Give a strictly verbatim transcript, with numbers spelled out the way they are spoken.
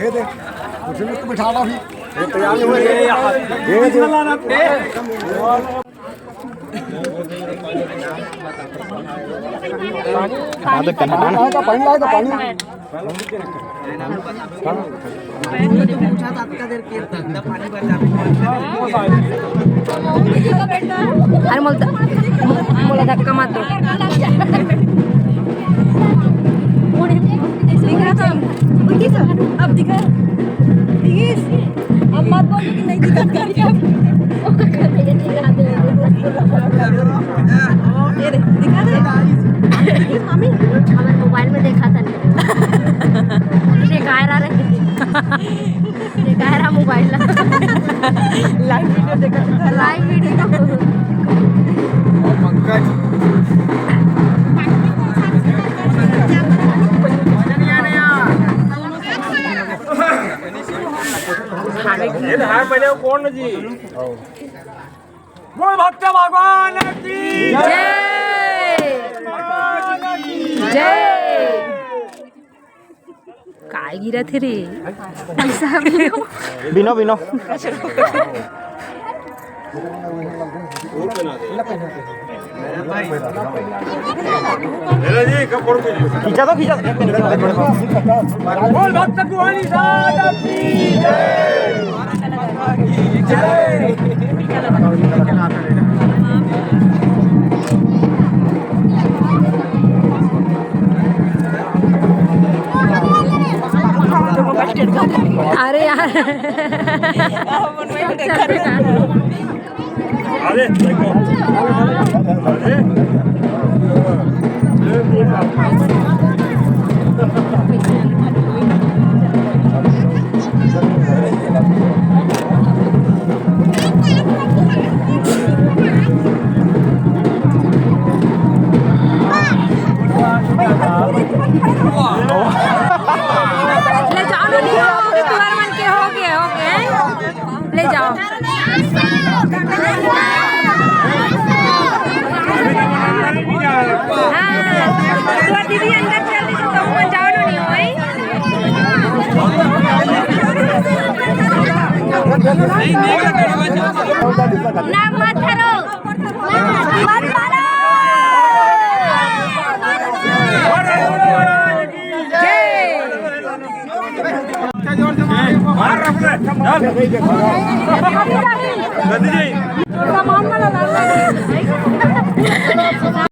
ये दे, कुछ नहीं, तू बिठा ला अभी। ये तैयार नहीं हुआ, ये, ये, ये दे। पानी लाएगा, पानी लाएगा, पानी। अरे मोला ध-, मोला धक्का मत दो। दिखा तो, अब दिखा। दिखिस? अब मत बोल कि नहीं दिखा करके अब। ये दे, दिखा दे। दिखिस मामी? हमारे मोबाइल में देखा था नहीं। दिखा रहा रे। ये कह रहा मोबाइल ला। लाइव वीडियो देखा था। Live video. पंकज। ये धार बजाओ कौन जी? बोल भक्त भगवान की जय। जय। काय गिरत हे रे? पैसा भी हो। बिनो, बिनो। खींचा दो, खींचा दो। बोल भक्त भवानी साहब की जय। अरे यार। अरे देखो। अरे। ले जाओ ना, नहीं हो गए, तुम्हारे मन के हो गए, हो गए। ले जाओ। हाँ, तो दीदी अंदर चल रही, तो तुम जाओ ना, नहीं हो, भाई। ना मत धरो। मत मारो। जय।